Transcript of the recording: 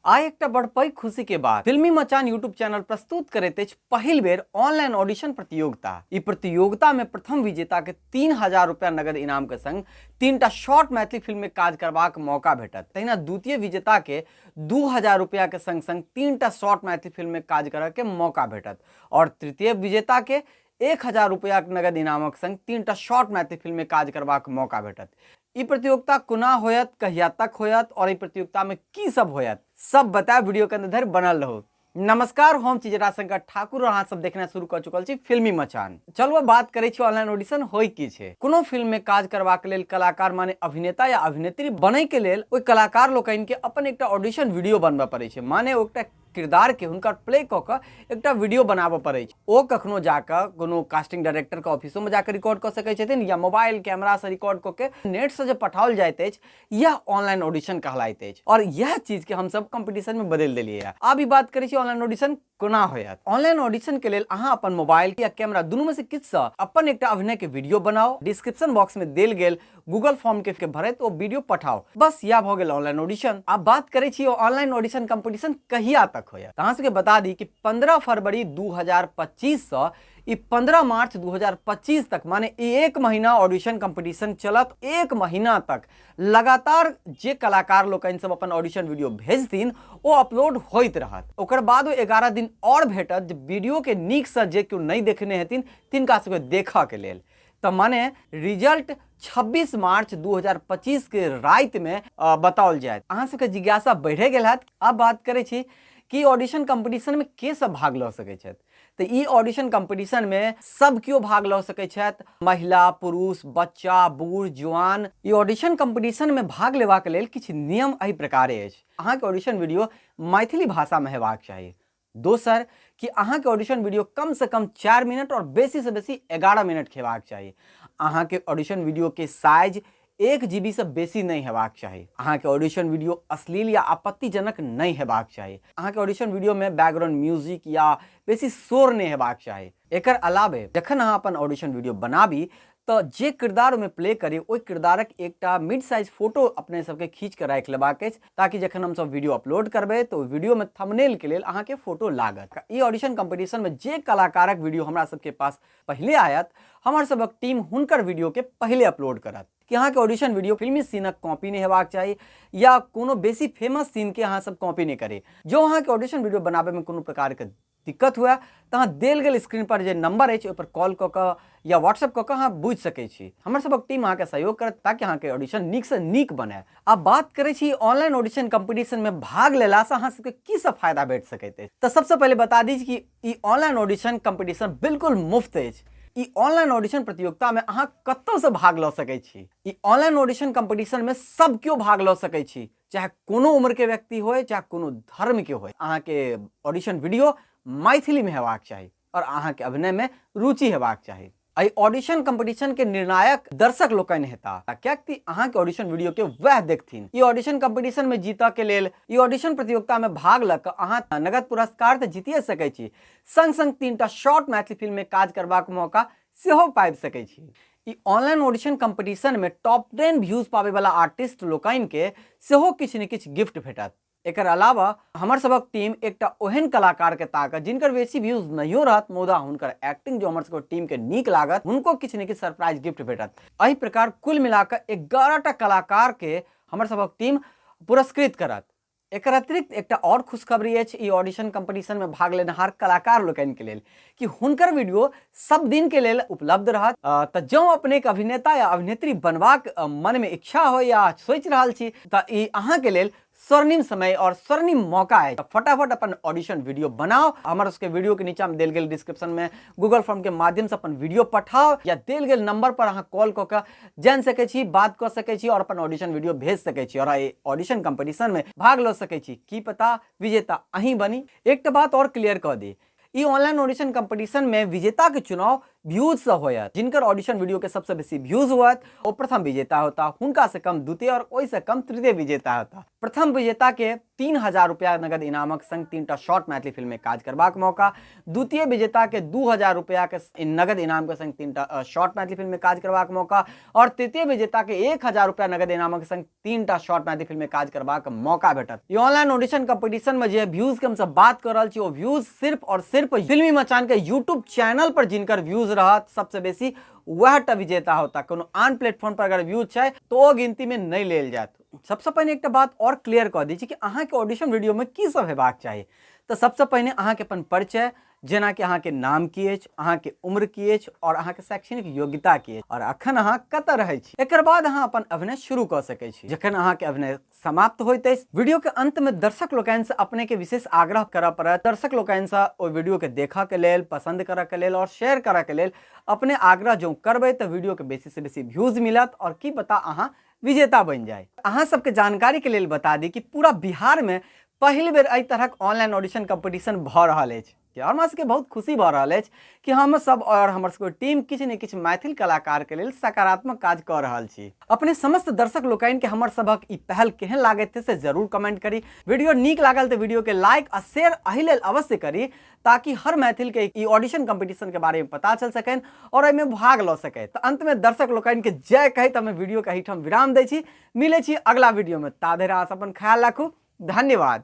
आइ एकटा बड़ पैघ खुशी के बात, फिल्मी मचान यूट्यूब चैनल प्रस्तुत करैत अछि पहिल बेर ऑनलाइन ऑडिशन प्रतियोगिता। ई प्रतियोगिता में प्रथम विजेता के 3000 रुपया नगद इनाम के संग 3टा शॉर्ट मैथिली फिल्म में काज करबाक मौका भेटत। तहिना द्वितीय विजेता के 2000 रुपया के संग संग 3टा शॉर्ट मैथिली फिल्म में काज करय के मौका भेटत और तृतीय विजेता के 1000 रुपया के नगद इनामक संग 3टा शॉर्ट मैथिली फिल्म में काज करबाक मौका भेटत। ई प्रतियोगिता कोना होयत, कहिया तक होयत और ई प्रतियोगिता में की सब होयत, सब बतायब। वीडियो के अंदर धरि बनल रहू। नमस्कार, हम छी जटाशंकर ठाकुर और अहाँ सब देखना शुरू कर चुकल छी फिल्मी मचान। चलू अब बात करै छी ऑनलाइन ऑडिशन होय की छै। कोनो फिल्म में काज करबाक लेल कलाकार माने अभिनेता या अभिनेत्री बनै के लेल ओहि कलाकार लोकनि के अपन एकटा ऑडिशन वीडियो बनबऽ पड़ै छै, माने ओ एकटा किरदार के हुनकर प्ले कऽ कऽ एकटा वीडियो बनाबऽ पड़ै छै। ओ कखनो जाकऽ कोनो कास्टिंग डायरेक्टर के ऑफिसो में जाकऽ रिकॉर्ड कऽ सकै छथिन या मोबाइल कैमरा से रिकॉर्ड कऽ के नेट से जे पठाओल जाइत अछि, यह ऑनलाइन ऑडिशन कहलाइत अछि और यह चीज के हमसब कंपटीशन में बदलि देलियै हँ। आब ई बात करै छी ऑनलाइन ऑडिशन कोना होयत। ऑनलाइन ऑडिशन के लेल अहाँ अपन मोबाइल या कैमरा दुनू में से किछु सँ अपन एकटा अभिनय के वीडियो बनाउ, डिस्क्रिप्शन बॉक्स में देल गेल गूगल फॉर्म के भरैत ओ वीडियो पठाउ, बस यह भऽ गेल ऑनलाइन ऑडिशन। आब बात करै छी ऑनलाइन ऑडिशन कंपटीशन कहिया तक होयत। अहाँ सबके बता दी कि 15 फरवरी 2025 सँ ई 15 मार्च 2025 तक, माने एक महीना ऑडिशन कंपटीशन चलत। एक महीना तक लगातार जे कलाकार लोकनि सब अपन ऑडिशन वीडियो भेजथिन ओ अपलोड होइत रहत। ओकर बाद ओ 11 दिन और भेटत जे वीडियो के नीक से जे केओ नहि देखने हेथिन तिनका सबके देखऽ के लेल। तऽ माने रिजल्ट 26 मार्च 2025 के राति में बताओल जायत। अहाँ सबके जिज्ञासा बढ़े गेल हैत। आब बात करै छी कि ऑडिशन कंपटीशन में के सब भाग लऽ सकै छथि। तऽ ई ऑडिशन कंपटीशन में सब केओ भाग लऽ सकै छथि, महिला, पुरुष, बच्चा, बूढ़, जुआन। ई ऑडिशन कंपटीशन में भाग लेबाक लेल किछु नियम एहि प्रकारे अछि। अहाँके ऑडिशन वीडियो मैथिली भाषा में हेबाक चाही। दोसर कि अहाँके ऑडिशन वीडियो कम से कम 4 मिनट और बेसी से बेसी 11 मिनट हेबाक चाही। अहाँके ऑडिशन वीडियो के साइज 1 जीबी से बेसी नहीं हेबाक चाही। अहाँके ऑडिशन वीडियो अश्लील या आपत्तिजनक नहीं हेबाक चाही। अहाँके ऑडिशन वीडियो में बैकग्राउंड म्यूजिक या बेसी शोर नहीं हेबाक चाही। एकर अलावे जखन अहाँ अपन ऑडिशन वीडियो बनाबी तऽ जे किरदार ओहिमे प्ले करी ओहि किरदारक एकटा मिड साइज फोटो अपने सबके खींच कऽ राखि लेबाक अछि, ताकि जखन हमसब वीडियो अपलोड करबै तऽ ओहि वीडियोमे थंबनेल के लेल अहाँके फोटो लागत। ई ऑडिशन कंपटीशन में जे कलाकारक वीडियो हमरा सबके पास पहिले आयत, हमर सबक टीम हुनकर वीडियो के पहिले अपलोड करत। कि अहाँके ऑडिशन वीडियो फिल्मी सीनक कॉपी नहि हेबाक चाही या कोनो बेसी फेमस सीन के अहाँ सब कॉपी नहि करी। जँ अहाँके ऑडिशन वीडियो बनाबैमे कोनो प्रकारके दिक्कत हुए तऽ अहाँ देल गेल स्क्रीन पर जे नंबर अछि ओहि पर कॉल कऽ कऽ या व्हाट्सएप कऽ कऽ अहाँ बुझि सकै छी। हमर सबक टीम अहाँके सहयोग करत ताकि अहाँके ऑडिशन नीकसँ नीक बनय। आब बात करै छी ऑनलाइन ऑडिशन कंपटीशन में भाग लेलासँ अहाँ सबके की सब फायदा भेट सकैत अछि। तऽ सबसँ पहिले बता दी कि ई ऑनलाइन ऑडिशन कंपटीशन बिल्कुल मुफ्त अछि। ई ऑनलाइन ऑडिशन प्रतियोगिता में अहाँ कतौसँ भाग लऽ सकै छी। ई ऑनलाइन ऑडिशन कंपटीशन में सब केओ भाग लऽ सकै छी, चाहे कोनो उम्र के व्यक्ति होय, चाहे कोनो धर्म के होय। अहाँके ऑडिशन वीडियो मैथिली में हेबाक चाही और अहाँके अभिनय में रुचि हेबाक चाही। एहि ऑडिशन कंपटीशन के निर्णायक दर्शक लोकनि हेता, कियाकि अहाँके ऑडिशन वीडियो के वएह देखथिन। ई ऑडिशन कंपटीशन में जीतऽ के लेल ई ऑडिशन प्रतियोगिता में भाग लऽ कऽ अहाँ नगद पुरस्कार तऽ जीतिए सकै छी, संग संग 3टा शॉर्ट मैथिली फिल्म में काज करबाक मौका सेहो पाबि सकै छी। ई ऑनलाइन ऑडिशन कंपटीशन में टॉप 10 व्यूज पाबै वाला आर्टिस्ट लोकनि के सेहो किछु ने किछु गिफ्ट भेटत। एकर अलावा हमर सबक टीम एकटा ओहन कलाकार के ताकत जिनकर बेसी व्यूज नहियो रहत, मुदा हुनकर एक्टिंग जो हमर सबक टीम के नीक लागत, हुनको किछु ने किछु सरप्राइज गिफ्ट भेटत। एहि प्रकार कुल मिलाकऽ 11टा कलाकार के हमर सबक टीम पुरस्कृत करत। एकर अतिरिक्त एकटा और खुशखबरी अछि ई ऑडिशन कंपटीशन में भाग लेनिहार कलाकार लोकनि के लेल कि हुनकर वीडियो सब दिन के लेल उपलब्ध रहत। तऽ जँ अपने के अभिनेता या अभिनेत्री बनबाक मन में इच्छा हो या सोचि रहल छी तऽ ई अहाँ के लेल स्वर्णिम समय और स्वर्णिम मौका है। फटाफट अपन ऑडिशन वीडियो बनाओ। हमर सबके वीडियो के नीचा में देल गेल डिस्क्रिप्शन में गूगल फॉर्म के माध्यम से अपन वीडियो पठाओ या देल गेल नंबर पर अहाँ कॉल कऽ के जानि सकै छी, बात कऽ सकै छी और अपन ऑडिशन वीडियो भेज सकै छी और एहि ऑडिशन कंपटीशन में भाग लऽ सकै छी। की पता विजेता अहीं बनी। एकटा बात और क्लियर कऽ दी, ई ऑनलाइन ऑडिशन कंपटीशन में विजेता के चुनाव व्यूज से होयत। जिनकर ऑडिशन वीडियो के सबसे बेसी व्यूज होयत ओ प्रथम विजेता होता, हुनका से कम द्वितीय और ओहि से कम तृतीय विजेता होता। प्रथम विजेता के 3000 रुपया नगद इनामक संग 3टा शॉर्ट मैथिली फिल्म में काज करबाक मौका, द्वितीय विजेता के 2000 रुपया के नगद इनाम के संग 3टा शॉर्ट मैथिली फिल्म में काज करबाक मौका और तृतीय विजेता के 1000 रुपया नगद इनामक संग 3टा शॉर्ट मैथिली फिल्म में काज करबाक मौका भेटत। ई ऑनलाइन ऑडिशन कंपटीशन में जे व्यूज के हमसब बात कर रहल छी ओ व्यूज सिर्फ और सिर्फ फिल्मी मचान के यूट्यूब चैनल पर जिनकर व्यूज रहत सबसे बेसी वह टा विजेता होता। कोनो आन प्लेटफॉर्म पर अगर व्यूज छै तो ओ गिनती में नहीं लेल जायत। सबसे पहिने एकटा बात और क्लियर कऽ दै छी कि अहाँके ऑडिशन वीडियो में की सब हेबाक चाही। तऽ सबसे पहिने अहाँके अपन परिचय, जेना कि अहाँके नाम की अछि, अहाँके उम्र की अछि और अहाँके शैक्षणिक योग्यता की अछि और अखन अहाँ कतऽ रहै छी। एकर बाद अहाँ अपन अभिनय शुरू कऽ सकै छी। जखन अहाँके अभिनय समाप्त होइत अछि, वीडियो के अंत में दर्शक लोकनि से अपने के विशेष आग्रह करऽ पड़त। दर्शक लोकनि से ओहि वीडियो के देखऽ के लेल, पसंद करऽ के लेल और शेयर करऽ के लेल अपने आग्रह जँ करबै तऽ वीडियो के बेसी से बेसी व्यूज मिलत और की पता अहाँ विजेता बनि जाए। अहाँ सबके जानकारी के लेल बता दी कि पूरा बिहार में पहिल बेर एहि तरहक ऑनलाइन ऑडिशन कंपटीशन भऽ रहल अछि और हमरा सबके बहुत खुशी भऽ रहल अछि कि हम सब और हमर सबके टीम किछु ने किछु मैथिल कलाकार के लेल सकारात्मक काज कऽ रहल छी। अपने समस्त दर्शक लोकनि के हमर सबहक ई पहल केहन लागैत से जरूर कमेंट करी। वीडियो नीक लागल तऽ वीडियो के लाइक आ शेयर एहि लेल अवश्य करी ताकि हर मैथिल के ई ऑडिशन कंपटीशन के बारे में पता चल सकनि और एहिमे भाग लऽ सकै। तऽ अंत में दर्शक लोकनि के जय कहैत हम वीडियो के एहिठाम विराम दै छी। मिलै छी अगला वीडियो में, ता धरि अहाँ सब अपन ख्याल राखू। धन्यवाद।